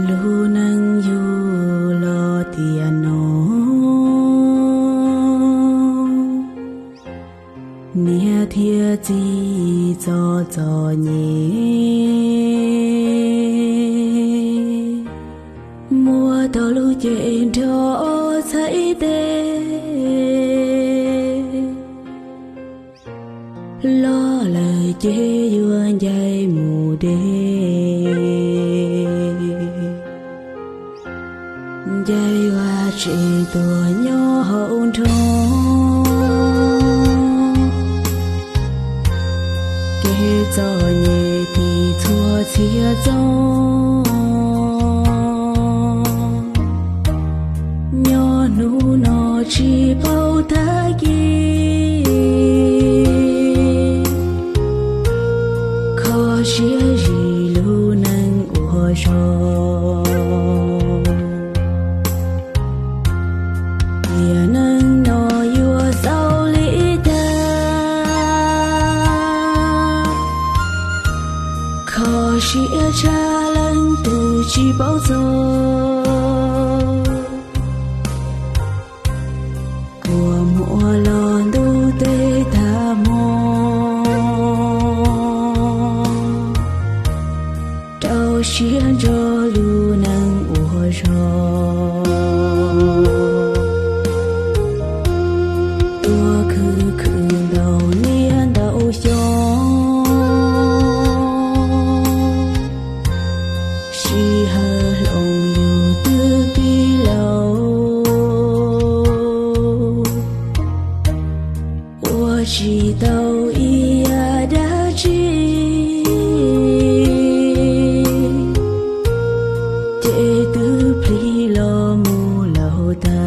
Lub neej yug los tiam no, niam thiab txiv txom txom nyem, muab tau lub cev nrog txhais tes, los lawm ces yuav ncaim mus deb. Ncaim vaj tsev tuag nyob hauv nroog, kev txom nyem tim txhua txhia txoog. Nyob hnub no tsis paub tag kis, kho siab zim lub neej ua zog. Tiam neej no yuav xaus li cas, kho siab tshaj leej twg tsis paub txog. Kua muag los ntuj teb tag hmo, rau siab ntso lub neej ua zog. Tuaj khwv khwv ntau niaj ntau xyoo, sij hawm hloov yus twb pib laus, ua tsis tau ib yam dab tsi, ces twb plig los mus laus tag.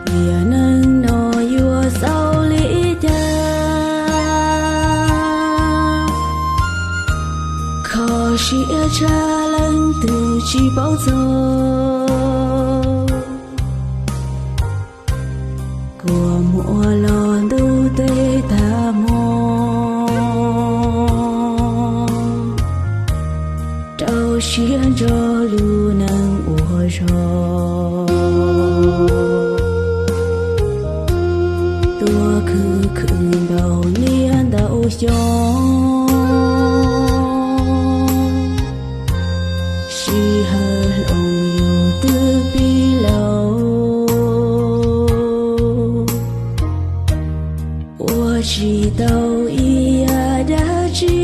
Tiam neej no yuav xaus li cas, kho siab tshaj leej twg tsis paub txog. Kua muag los ntuj teb tag hmo, rau siab ntso lub neej ua zog. Tuaj khwv khwv ntau niaj ntau xyoo, sij hawm hloov yus twb pib laus, ua tsis tau ib yam dab tsi,